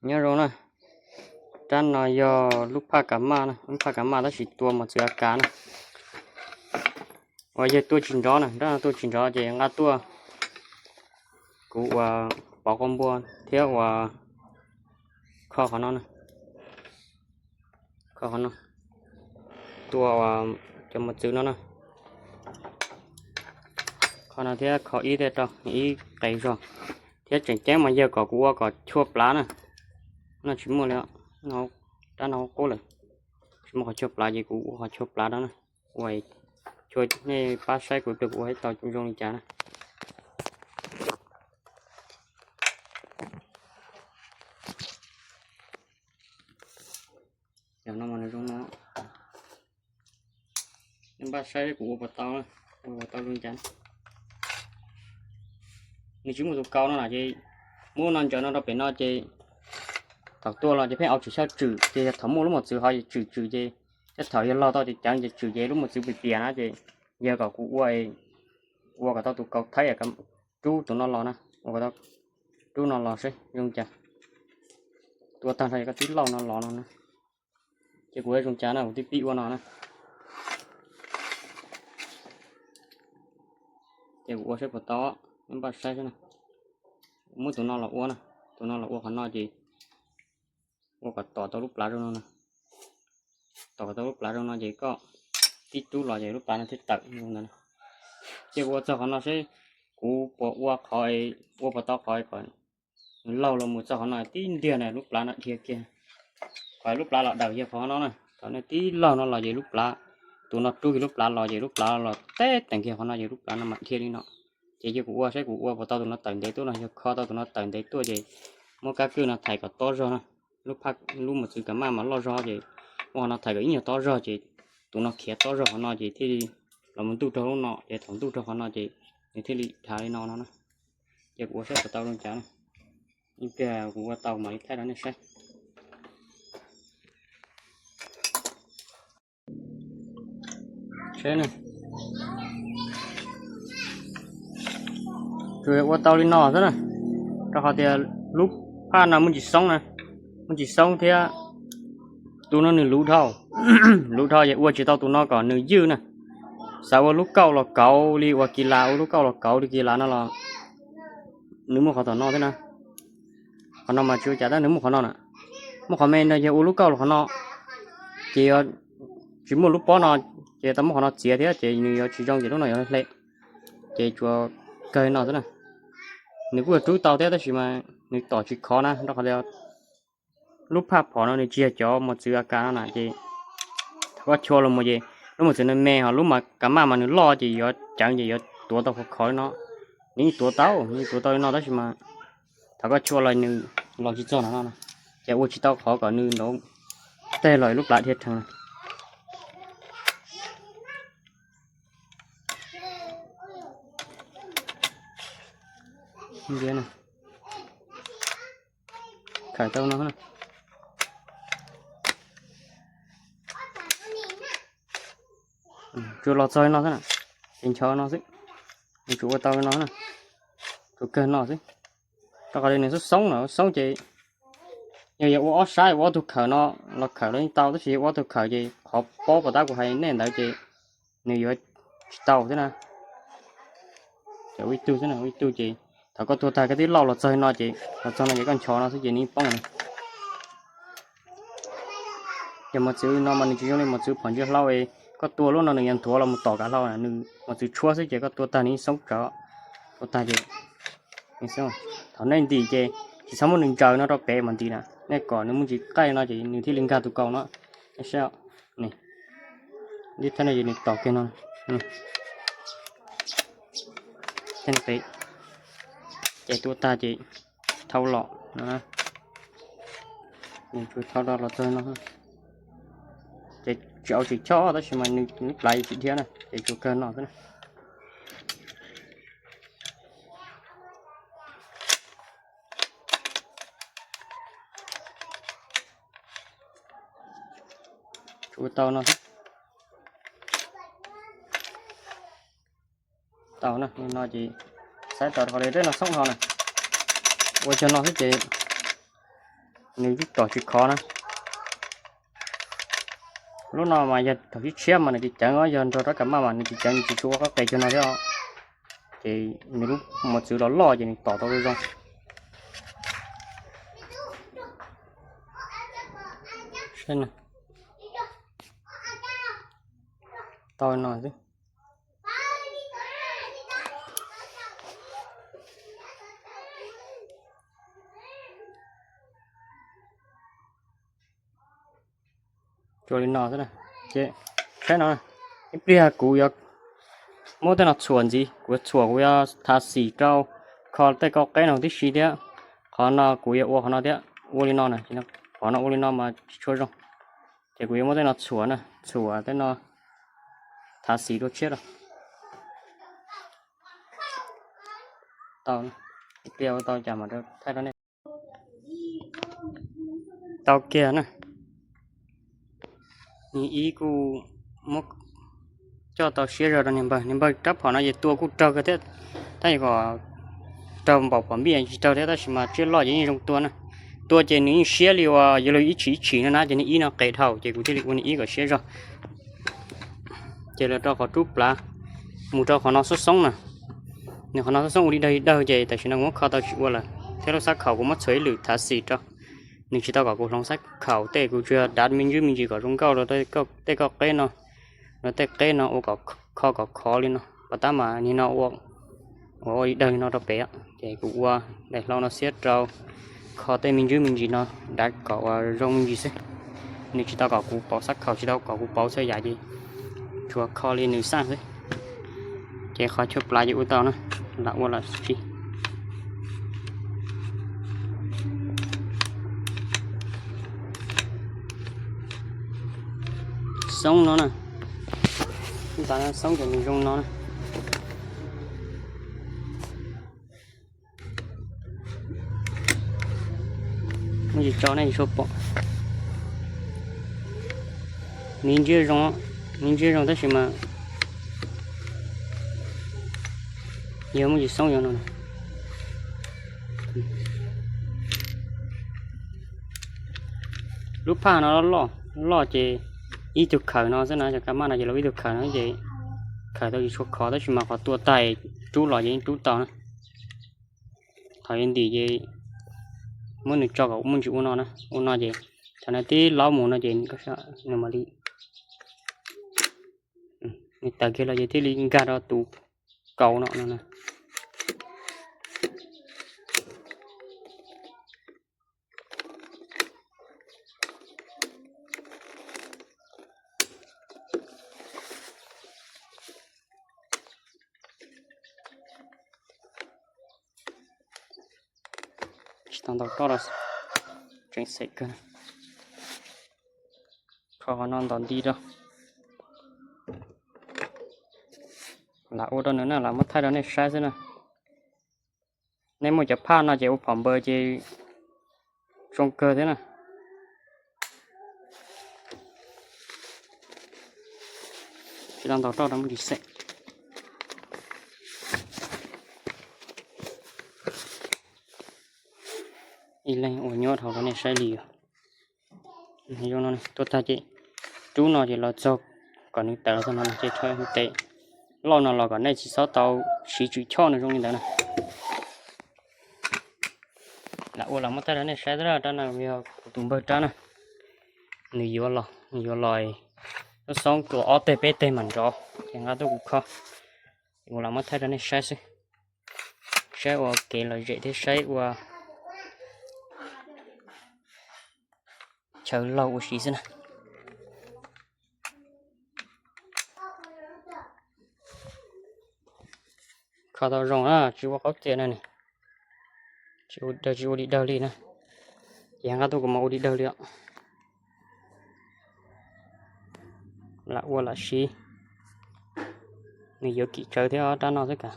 Nyob zoo na, rab no yog lub phaj kav maj na, lub phaj kav maj tab sis tua mos txwv a kav na. Uas yawg tua tsis nrov na, rab no tua tsis nrov ces nqa tuaj kuv uas pov qhov npua thiab uas kho qhov no na, kho qhov no, tua uas cov mos txwv no na, kho no thiab kho ib tej rau ib qes zog, thiab tseem ceeb mas yawg kom kuv ua kom chua plav na, no tsis muaj li, rab no qub lawm, tsis muaj qhov chua plav ces kuv ua qhov chua plav rau na, ua, nej pab saib kuv tus kuv ua tau zoo li cas na. Yog no mas nws zoo no, nej pab saib kuv ua puas tau, ua puas tau zoo li cas. Nws tsis muaj tus kaus no na ces muab no ntsaws no rau pem no ces thaum tua los ces pheej au tsis xyaw tswm ces yog thaum muaj lub mos txwv hov ces tswm tswm ces, thiab thaum yog log tau ces ceev ces tswm ces lub mos txwv pim piam na ces yawg kom kuv ua, ua kom tau tus kaus thaib rub tus no los na, ua kom tau rub no los seb zoo cas. Tua tag nrho koj tib lauj no los no na. Ces kuv ua zoo cas na, kuv twb pib ua no na. Ces kuv ua saib puas tau, nej npaj saib xwb na. Muab tus no los ua na, tus no los ua qhov no ces ua kom tom tau lub plab zoo no na. Tom kom tau lub plab zoo no ces koj tib rub los ces lub plab no thiaj tawm zoo ntawd. Ces kuv ua txog qhov no seb kuv puas ua qhov, ua puas tau qhov kom nws laug los mus txog qhov no tib ntiag na lub plab no dhia kiag. Qhov lub plab los daws yog qhov no na, thaum nej tib laug no los ces lub plab, tus no rub kiag lub plab los ces lub plab los teb teem kiag qhov no ces lub plab no mam dhia li no. Ces yog kuv ua saib kuv ua puas tau tus no tawm ntev tuaj no, yog kho tau tus no tawm ntev tuaj ces muab kab kwj no thaiv kom tob zog na. Lub phaj, lub mos txwv kav maj mas loj zog ces muab qhov no thaiv kom ib nyuag tob zog ces tus no khiav tob zog qhov no ces thiaj li los mus ntuj rau lub no ces thaum ntuj rau qhov no ces nws thiaj li dhav li no no na. Ces kuv ua saib puas tau zoo cas na. Ib pliag kuv ua tau mam li thaij rau nej saib. Seb, ua tau li no xwb na, rau qhov tias lub phaj no muaj ntsis xoob na, muaj ntsis xoob thiab tus no nws luv dhau, luv dhau ces ua tsis tau tus no kom nws ywj na. Xav ua lub kauj los kauv li uas kis las, ua lub kauj los kauv li kis las no los nws muaj qhov tom no thiab na. Qhov no mas tsis ua cas tab nws muaj qhov no na, muaj qhov me no yog ua lub kauj los qhov no ces yuav tsis muaj lub pob no, ces tau muab qhov no txiav thiab ces nws yuav tsis zoo ces lub no yuav hle. Ces tsuas kawg no xwb na. Nws kuj yuav rub tau thiab tab sis mas nws tom tsis khov na, rau qhov lub phaj phom no nws tsis yog cov mos txwv a kas no na ces thaum koj chua los mus ces lub mos txwv no me, ho lub kav maj mas nws loj ces yuav ceev ces yuav tuav tau khov khov li no. Nws yeej tuav tau, nws yeej tuav tau li no tab sis mas thaum koj chua los nws los tsis txog no no, ces ua tsis tau qhov kom nws nrov teg los lub plab dhia rheev na. Khaws tau no, tsuas los txog li no xwb na, ces nchov no xwb, nws tsuas ua tau li no na, tsuas kawg no xwb. Rau qhov li nws xoob xoob na, xoob ces yog yog ua ob sab, ua ob tug khawm no los khawm los yeej tau, tab sis yog ua ob tug khawm ces qhov pob puas tab kuv hais nej ntawd ces nws yuav tsis tau xwb na. Ces ua ib tug xwb na, ua ib tug ces thaum koj tua tag koj twb lauj los txog li no ces los txog no ces koj nchov no xwb ces nws yeej poob na. Ces mos txwv no mas nws tsis zoo li mos txwv phom ntsia hlau, koj tua lub no nws yuav nthuav los mus tom kav hlau na, nws mos txwv tshuab xwb ces koj tua tag nws yeej xoob tsawv, tua tag ces thaum nej ntim ces tsis txhob muab nws ntsaws no rau pem mas ntim na, nej kom nws muaj ntsis qaij no ces nws thiaj li nkag tus kaus no. Nej saib, li thab no ces nws tom kiag no, thiaj pem. Ces tua tag ces thau los no, nws tsuas thau los txog no, ces tsis au tsis choj tab sis mas nws lub plab tsis dhia na, ces tsuas kawg no xwb na. Tsuas tau no xwb. Tau na, no ces saib tau qhov li tej no xoob ho na, ua cog no xwb ces nws lub tom tsis khov na. Lub no mas yog thaum tshiab tshiab mas nws tsis ceev, yog nrog rab kav maj mas nws tsis ceev, nws tsis tshua ua qab qe cuag no thiab. Ces nws lub mos txwv los loj ces nws tom tau zoo. Tau no xwb. Ua li no xwb. Ces saib no, ib pliag kuv yuav muab tej no txhuam ntxiv, kuv yuav txhuam, kuv yuav thav xim rau kho tej kauj qeb no tib si thiab. Qhov no kuv yuav ua qhov no thiab, ua li no na, qhov no ua li no mas tsis tshua zoo. Ces kuv yuav muab tej no txhuam na, txhuam tej no thav xim dua tshiab rau. Tau, ib pliag ua tau cas mas thaij rau nej. Tau kiag na. Nws ib kuj muab coj tau siab zog rau niag npawg, niag npawg rab phom no ces tua kuj raug kawg thiab, tab sis kom raug npaum phom npij tsis raug thiab, tab sis mas tsiaj loj ces yeej zoo tua na. Tua ces nws yeej siab li uas yuav luag ib tshim ib tshim no na, ces niag ib no qes dhau ces kuv thiaj li ua niag ib kom siab zog. Ces los rau qhov rub plav mus rau qhov no xoob xoob na. Nws qhov no xoob xoob ua li dawg li dawg ces tam sim no kuv muab kho tau tsis ua lawm thiab lub xab khaum kuv muab txhuam ib lwm thav xim rau. Nws tsis tau kom kuv hloov xab khaum tej, kuv tsuas yog dav me ntsis me ntsis kom zoo nkauj rau tej kauj qeb no, rau tej qeb no ua kom kho kom khov li no. Pos tab mas nim no ua ua ua li dawg li no rau pem, ces kuv ua daim hlau no xiab rau kho tej me ntsis me ntsis no dav kom ua zoo me ntsis xwb. Nws tsis tau kom kuv pauv xab khaum, tsis tau kom kuv pauv txhua yam ces tsuas kho li nws xaj xwb. Ces qhov chaw plav ces ua tau na, lam ua lam tsis xoob no na. Xoob ces nws zoo no na. Muaj tsis tso nej tsuas pom. Nws ntsiab zoo, nws ntsiab zoo tab sis mas yog muaj tsis xoob yog no. Lub phaj no loj loj ces ib tug khaws no xwb na, cov kab maj no ces los ib tug khaws no ces khaws tau tsis tshua khov tab sis mas qhov tua tag rub los ces yeej rub tau na. Qhov yuav ntim ces muab nws tso kom muaj ntsis ua no na, ua no ces thaum no tib laub mus no ces nws mam li, nws tawg kiag los ces thiaj li nkag rau tus kaus no no na. Tsis tau ntau roj los tseem xeem kawg. Kho qhov no ntom nti rau. Lam ua rau nws na, lam muab thaij rau nej saib xwb na. Nej muaj cov phaj no ces ua phom npaws ces zoo kawg thiab na. Tsis tau ntau roj rau muab tsis xeem. Ib leeg ua nyuaj dhau rau nej saib li os. Zoo no tuaj tag ces rub no ces los txog kom nws tawv txog no ces rho tes loj no los kom nej tsis txhob tau siv tswm choj nws zoo li ntawd na. Lam ua los muab thaij rau nej saib xwb, rab no yog kuv tus npawg rab na. Nws yuav los, nws yuav los xoob xoob rua ob teg peb teg mam nrov ces nqa tuaj kuv kho. Ua los muab thaij rau nej saib xwb, saib ua kev lom zem thiab saib ua chaw laug ua si xwb na. Kho tau zoo na, tsis ua qaub txias na, tsis ua li dawg li na. Ces nqa tuaj kuv mam ua li dawg li os. Lam ua lam siv, nws yuav kim tsawv thiab rab no xwb kav.